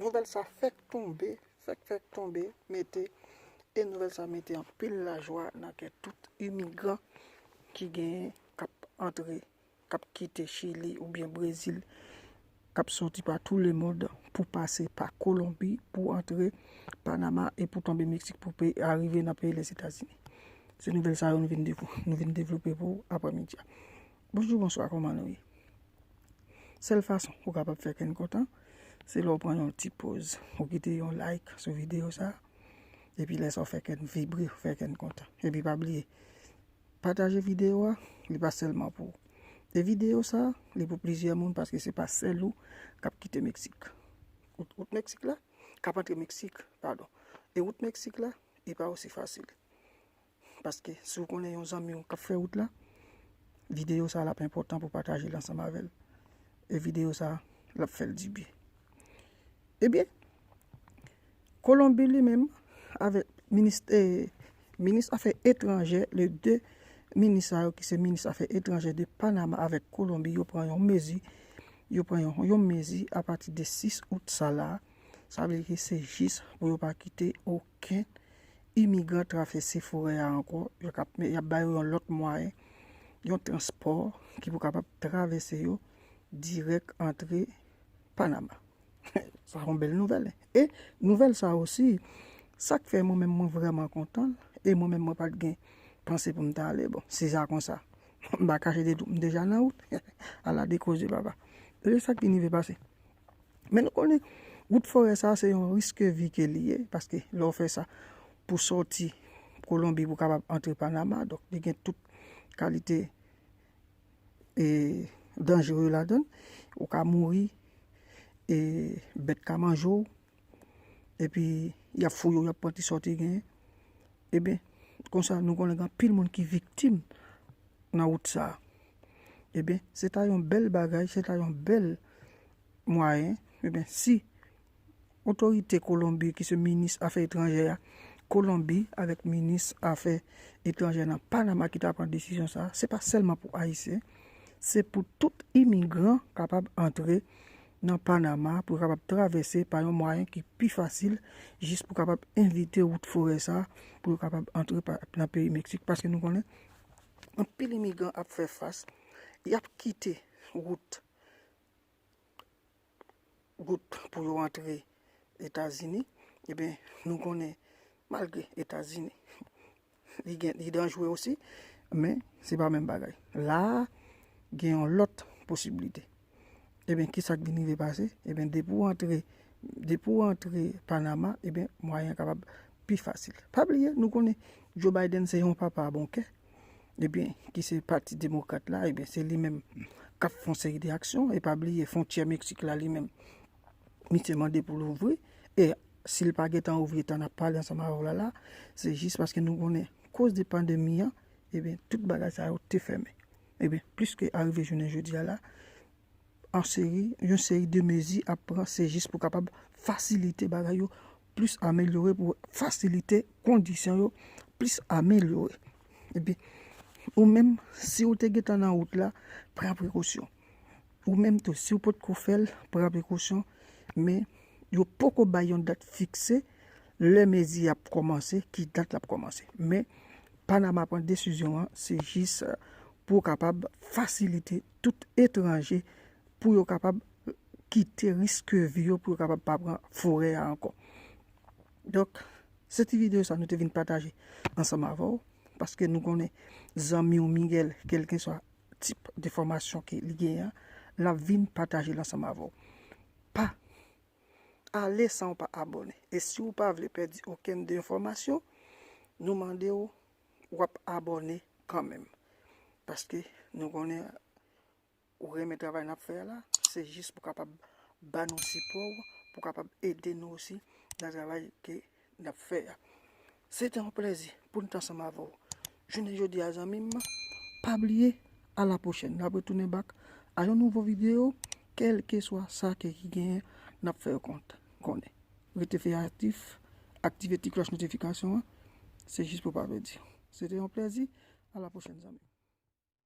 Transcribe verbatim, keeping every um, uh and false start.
Nouvèl sa fèk tonbe, fèk fèk tonbe, mete, e nouvèl sa mete anpil lajwa nan kè tout imigran ki genyen k ap antre, k ap kite Chili oubyen Brezil, k ap sòti pa tou lemonn pou pase pa Kolonbi, pou antre Panama e pou tonbe Meksik pou pe, arive nan peyi Lèzetazini. Se nouvèl sa yo nou vin devlo-, nou vin devlope pou aprèmidi a. Bonjou, bonswa, kòman nou ye? Sèl fason ou kapab fè kè n kontan, se lè w pran yon ti poz, ou kite yon like sou videyo sa, epi lè sa w fè kè n vibre, ou fè kè n kontan. Epi pa bliye, pataje videyo a, li pa sèlman pou ou. E videyo sa, li pou plizyè moun paske se pa sèl ou k ap kite Meksik. Wout, wout Meksik la, k ap antre Meksik, padon. E wout Meksik la, li pa osi fasil. Paske si w konnen yon zanmi w k ap fè wout la, videyo sa l ap enpòtan pou pataje l ansanm avè l. E videyo sa l ap fè l dibyen. Ebyen, Kolonbi li menm, avèk minis, eh, minis afè etranjè, le de minis sa yo ki se minis afè etranjè de Panama avèk Kolonbi, yo pran yon mezi, yo pran yon, yon mezi apati de sis out sa la. Sa vle di ke se jis pou yo pa kite okenn imigran travèse forè a ankò. Yo k ap, y ap ba yo yon lòt mwayen, yon transpò ki pou kapab travèse yo dirèk antre Panama. Sa yon bèl nouvèl. E nouvèl sa osi, sa k fè mwen menm mwen vrèman kontan, e mwen menm mwen pa t gen panse pou m ta ale. Bon, si sa konsa, m pa kache de tout, m deja nan wout. Ala de koze, papa. E sa k vin rive pase. Men nou konnen, wout forè sa se yon risk vi ke li ye, paske lè w fè sa pou sòti Kolonbi pou kapab antre Panama, donk li gen tout kalite e danjere ladan l. Ou ka mouri, e bèt ka manje w, epi y ap fouye w, y ap pran ti sa w te genyen. Ebyen, konsa, nou konnen gen anpil moun ki viktim nan wout sa a. Ebyen, se ta yon bèl bagay, se ta yon bèl mwayen. Ebyen, si otorite Kolonbi, ki se minis afè etranjè a Kolonbi, avèk minis afè etranjè nan Panama ki ta pran desizyon sa a, se pa sèlman pou Ayisyen, se pou tout imigran kapab antre nan Panama, pou yo kapab travèse pa yon mwayen ki pi fasil, jis pou kapab evite wout forè sa a, pou yo kapab antre pa, nan peyi Meksik, paske nou konnen anpil imigran ap fè fas, y ap kite wout, wout pou yo antre Etazini. Ebyen, nou konnen, malgre Etazini, li gen, li danjere osi, men se pa menm bagay. La a, gen yon lòt posiblite. Ebyen, kisa k vin rive pase? Ebyen, depi w antre, depi w antre Panama, ebyen, mwayen an kapab pi fasil. Pa bliye, nou konnen Joe Biden se yon papa bon kè. Ebyen, ki se pati demokrat la, ebyen, se li menm k ap fè yon seri de aksyon. E pa bliye, fwontyè Meksik la, li menm, misye mande pou l ouvri. E si l pa gentan ouvri, tan n ap pale ansanm avè w la, la, se jis paske nou konnen, koz de pandemi an, ebyen, tout bagay sa yo te fèmen. Ebyen, pliske arive jounen jodi a la, an seri, yon seri de mezi ap pran, se jis pou kapab fasilite bagay yo plis amelyore, pou fasilite kondisyon yo plis amelyore. Epi, ou menm, si w te gentan nan wout la, pran prekosyon. Ou menm tou, si w potko fè l, pran prekosyon, men yo poko bay yon dat fikse lè mezi ap kòmanse, ki dat l ap kòmanse. Men Panama pran desizyon an, se jis, eh, pou kapab fasilite tout etranje, pou yo kapab kite risk vi yo, pou yo kapab pa pran forè a ankò. Donk, se ti videyo sa nou te vin pataje ansanm avè w, paske nou konnen zanmi w Miguel, kèlkeswa tip de fòmasyon ke li genyen an, l ap vin pataje l ansanm avè w. Pa ale san w pa abòne. E si w pa vle pèdi okenn de enfòmasyon, nou mande w, w ap abòne kanmenm. Paske nou konnen ou renmen travay n ap fè a la, se jis pou kapab ba nou sipò w, pou kapab ede nou osi nan travay ke n ap fè a. Se te yon plèzi pou n t ansanm avè w jounen jodi a, zanmi m. Pa bliye, a la pwochèn, n ap retounen bak a yon nouvo videyo, kèlkeswa sa ke ki genyen, n ap fè w kont, konnen. Rete fè aktif, aktive ti klòch notifikasyon an, se jis pou pa pèdi. Se te yon plèzi, a la pwochèn, zanmi m.